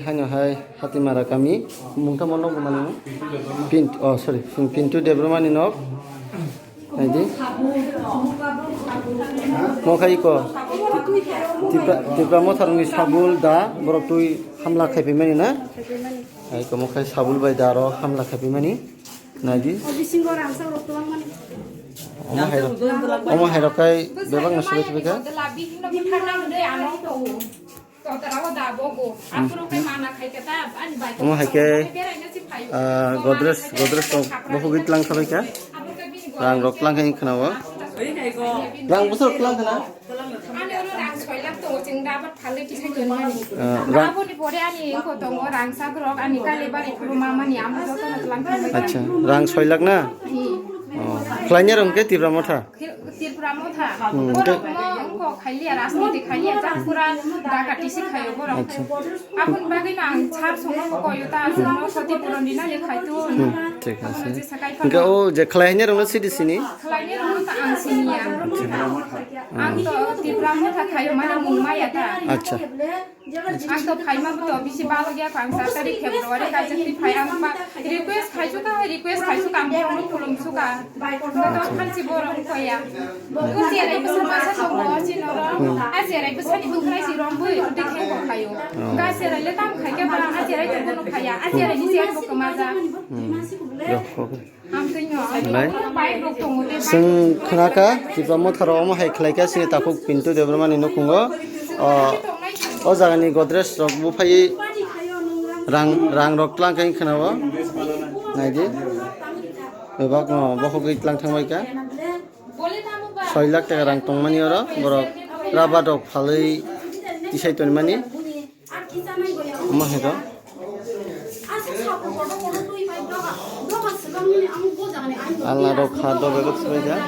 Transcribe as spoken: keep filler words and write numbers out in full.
Haino hai Hatimara kami, mungtamo nok mani no? Pint, oh sorry, Pintu Debbarmani nok. Naidi. Mokhai ko. Tipra, Tipra Motharokni sabul da, borok twi hamla khaipimani na? Hai ko mokhai sabul bai da ro hamla khaipimani. Naidi. O bisingo rangchak rok tongmani. Omo hai rok. Omo hai rok kai bebak no sibui sibui kha. Omo hai khe, ah, Godrej, Godrej rok bohugwi tlang kha bai kha. Rang rok tlang kha wng khna o. Rang bwswk tlang khna? Ah, rang, acha, rang soi lakh na? Oh, khlainai rok hwnkhe Tipra Motha? Khil-, Tipra Motha. Hmm, borok te- mo wngkha khailia, rajniti khailia, jang pura daga tisi khaio borok. Acha. Aboni bagwi no ang sar songno koyo ta, songno khoti puron dinani khai tu. Hmm, thik ase. Abono jesa kai phano. Hwnkhe o je khlai hwnwi rokno sidi sini? Khlai hwnwi rokno ta ang siniya. Acha. Ang to Tipra Motha khaio mane mung maya ta. Acha. Ang to phaima bo to bisi balo ya, ang sa tarik February kaisa twi phai, ang ba request khaisu ka, request khaisu ka, ang borok no khulum su ka. Ang to khansi borok ko ya. O cherai bwsa masa tongo, chini oro. A cherai bwsa ni bwkhwnai si rong bwi, twi khe ko khaio. Ga cherai le tam khai khe ba, a cherai to bono khaya, a cherai ni se ko kamaja. Hmm. Yo, okay. Lai. Chwng khna kha, Tipra Motha rok omo hai khlai kha, chini takhuk Pintu Debbarmani nukhungo. O, o jagani Godrej rok buphai rang, rang rok tlang khe khna o. Naidi. Bebak no bokhogwi tlang thang bai kha. Soi lakh taka rang tongmani oro, borok rubber rok phalwi tisai tonmani. Omo hai khe. Alna rok kha, dol rok swbaijak.